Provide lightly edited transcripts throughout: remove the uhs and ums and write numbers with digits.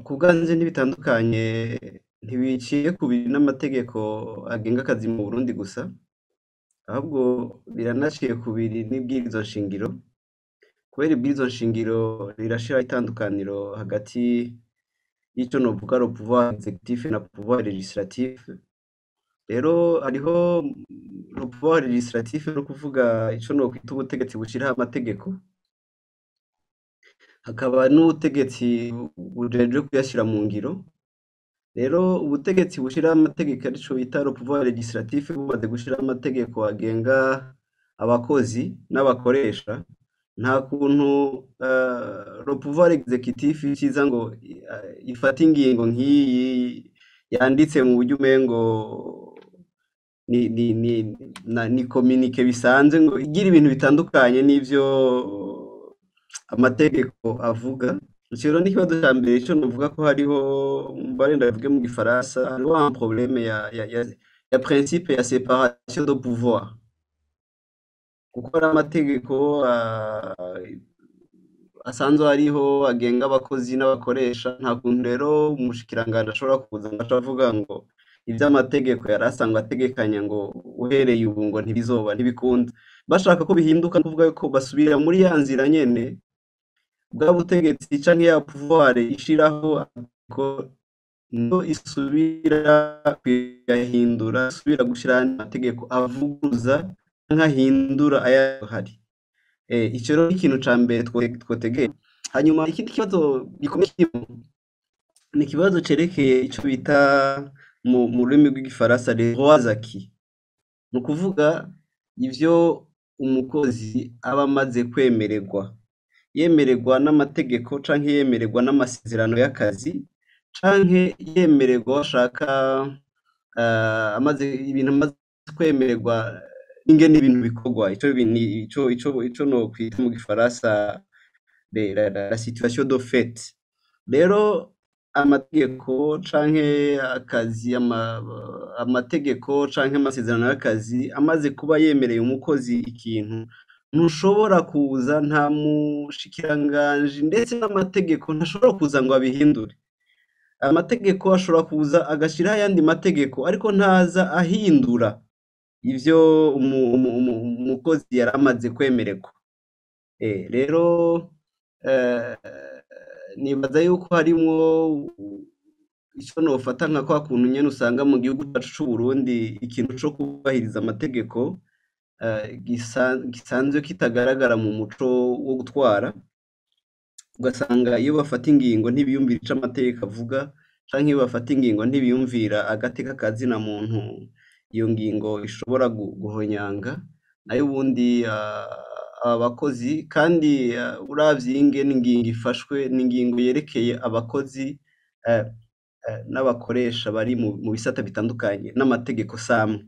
Ku bwanje ntibitandukanye, ntibiciye kubiri n'amategeko agenga akazi mu Burundi gusa, ahubwo biranaciye kubiri n'ibwirizwa nshingiro, kubera ibwirizwa nshingiro rirashiraho itandukaniro hagati y'ico novuga le pouvoir exécutif na pouvoir législatif. Rero hariho le pouvoir législatif, no kuvuga ico nokwita ubutegetsi bushiraho amategeko, hakaba n'ubutegetsi bujejwe kuyashira mu ngiro. Rero ubutegetsi bushiraho amategeko, arico bita le pouvoir législatif, bumaze gushiraho amategeko agenga abakozi n'abakoresha, nta kuntu le pouvoir exécutif iciza ngo ifate ingingo nk'iyi yanditse mu buryo umengo ni communiqué bisanzwe, ngo igira ibintu bitandukanye n'ivyo amategeko avuga. Ico rero n'ikibazo ca mbere. Ico novuga ko hariho, mbare ndabivuge mu gifaransa, hariho un problème ya principe ya séparation de pouvoir, kuko hari amategeko asanzwe ariho agenga abakozi n'abakoresha. Nta kuntu rero umushikiranganji ashobora kuza ngo ace avuga ngo ivy'amategeko yari asanzwe ategekanya ngo uhereye ubu ngo ntibizoba, ntibikunda. Bashaka ko bihinduka, nukuvuga yuko basubira muri ya nzira nyene, bwa butegetsi canke ya pouvoir ishiraho amategeko niyo isubira kuyahindura, isubira gushiraho ayandi mategeko avuguruza canke ahindura ayahari. Ico rero ni ikintu ca mbere twotegera. Hanyuma ikindi kibazo gikomeye kirimwo ni ikibazo cerekeye ico bita mu rurimi rw'igifaransa les droits acquis, ni ukuvuga ivyo umukozi aba amaze kwemererwa, yemererwa n'amategeko canke yemererwa n'amasezerano y'akazi, canke yemererwa washaka amaze ibintu amaze kwemererwa ingene ibintu bikorwa, ico nokwita mu gifaransa la situation de fait. Rero amategeko canke akazi, amategeko canke amasezerano y'akazi amaze kuba yemereye umukozi ikintu, ntushobora kuza, nta mushikiranganji ndetse n'amategeko ntashobora kuza ngo abihindure. Amategeko ashobora kuza agashiraho ayandi mategeko, ariko ntaza ahindura ivyo umukozi yari amaze kwemererwa. Rero nibaza yuko harimwo ico nofata nka kwa kuntu nyene usanga mu gihugu cacu c'Uburundi ikintu co kubahiriza amategeko gisanzwe kitagaragara mu muco wo gutwara, ugasanga iyo bafata ingingo ntibiyumvira ico amategeko avuga, canke iyo bafata ingingo ntibiyumvira agateka ka zina muntu iyo ngingo ishobora guhonyanga. Nayo ubundi aba bakozi kandi, uravye ingene ingingo ifashwe, ni ingingo yerekeye abakozi n'abakoresha bari mu bisata bitandukanye n'amategeko samwe.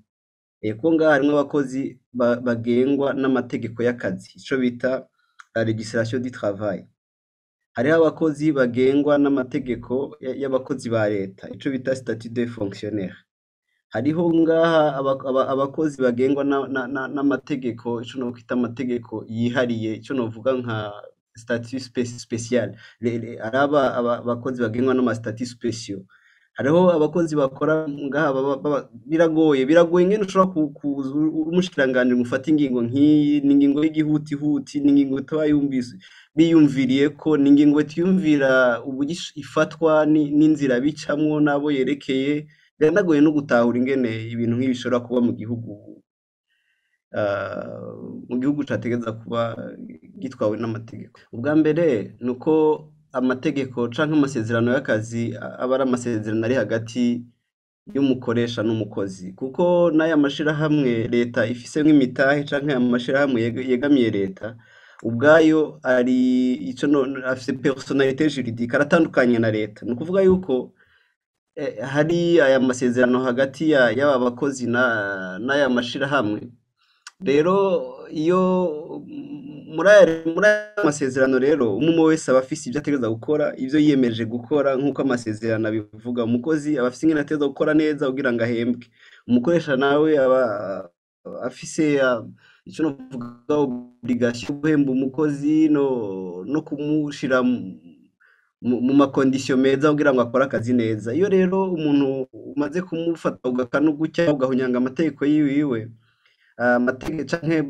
Kuko ngaha harimwo abakozi bagengwa n'amategeko y'akazi, ico bita la législation du travail. Hariho abakozi bagengwa n'amategeko y'abakozi ba leta, ico bita statut de fonctionnaire. Hariho ngaha abakozi bagengwa n'amategeko, ico nokwita amategeko yihariye, ico novuga nka statut spécial. Araba abakozi bagengwa n'ama statuts spéciaux. Hariho abakozi bakora ngaha biragoye ingene ushobora kuza uri umushikiranganji ngo ufate ingingo nk'iyi. Ni ingingo y'igihutihuti, ni ingingo utaba yumvise biyumviriyeko, ni ingingo batiyumvira uburyo ifatwa n'inzira bicamwo n'abo yerekeye. Biranagoye no gutahura ingene ibintu nk'ibi bishobora kuba mu gihugu categerezwa kuba gitwawe n'amategeko. Ubwa mbere ni uko amategeko canke amasezerano y'akazi aba ari amasezerano ari hagati y'umukoresha n'umukozi, kuko n'aya mashirahamwe leta ifisemwo imitahe canke aya mashirahamwe yegamiye leta ubwayo ari ico no afise personnalité juridique, aratandukanye na leta. Ni ukuvuga yuko hari aya masezerano hagati y'aba bakozi n'aya mashirahamwe. Rero iyo muri aya masezerano rero, umwe wese aba afise ivyo ategerezwa gukora, ivyo yiyemeje gukora nk'uko amasezerano abivuga. Umukozi aba afise ingene ategerezwa gukora neza kugira ngo ahembwe, umukoresha nawe aba afise ico novuga obligation yo guhemba umukozi no kumushira mu ma conditions meza kugira ngo akore akazi neza. Iyo rero umuntu umaze kumufata ugakana gutya, ugahunyanga amategeko yiwiwe, amategeko canke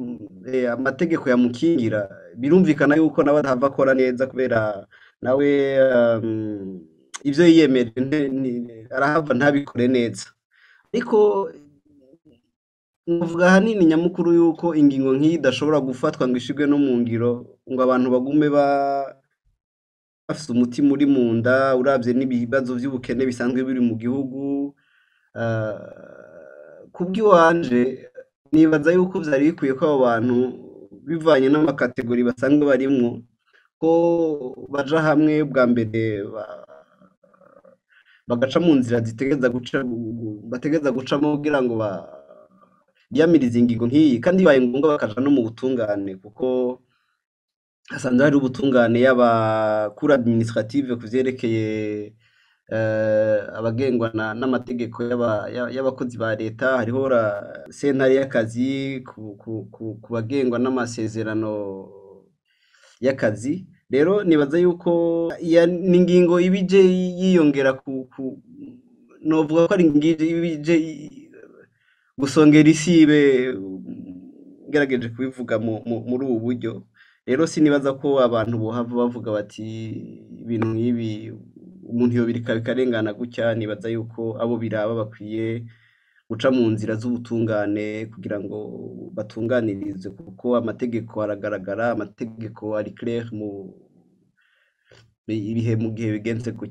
amategeko yamukingira, birumvikana yuko nawe adahava akora neza, kubera nawe ivyo yiyemeje arahava ntabikore neza. Ariko novuga ahanini nyamukuru yuko ingingo nk'iyi idashobora gufatwa ngo ishirwe no mu ngiro, ngo abantu bagume bafise umutima uri mu nda, uravye n'ibibazo vy'ubukene bisanzwe biri mu gihugu. Kubw'iwanje nibaza yuko vyari bikwiye ko abo bantu, bivanye n'ama catégories basanzwe barimwo, ko baja hamwe bwa mbere, bagaca mu nzira zitegereza guca, bategereza gucamo kugira ngo biyamirize ingingo nk'iyi, kandi bibaye ngombwa bakaja no mu butungane, kuko hasanzwe hari ubutungane, yaba cour administrative ku vyerekeye abagengwa n'amategeko y'abakozi ba leta, hariho sentare y'akazi ku bagengwa n'amasezerano y'akazi. Rero nibaza yuko ni ingingo iba ije yiyongera ku, novuga ko ari ingingo iba ije gusongera isibe, ngerageje kubivuga muri ubu buryo. Rero sinibaza ko abantu bohava bavuga bati ibintu nk'ibi umuntu yobireka bikarengana gutya. Nibaza yuko abo biraba bakwiye guca mu nzira z'ubutungane kugira ngo batunganirizwe, kuko amategeko aragaragara, amategeko ari clair mu ibihe mu gihe bigenze gutya.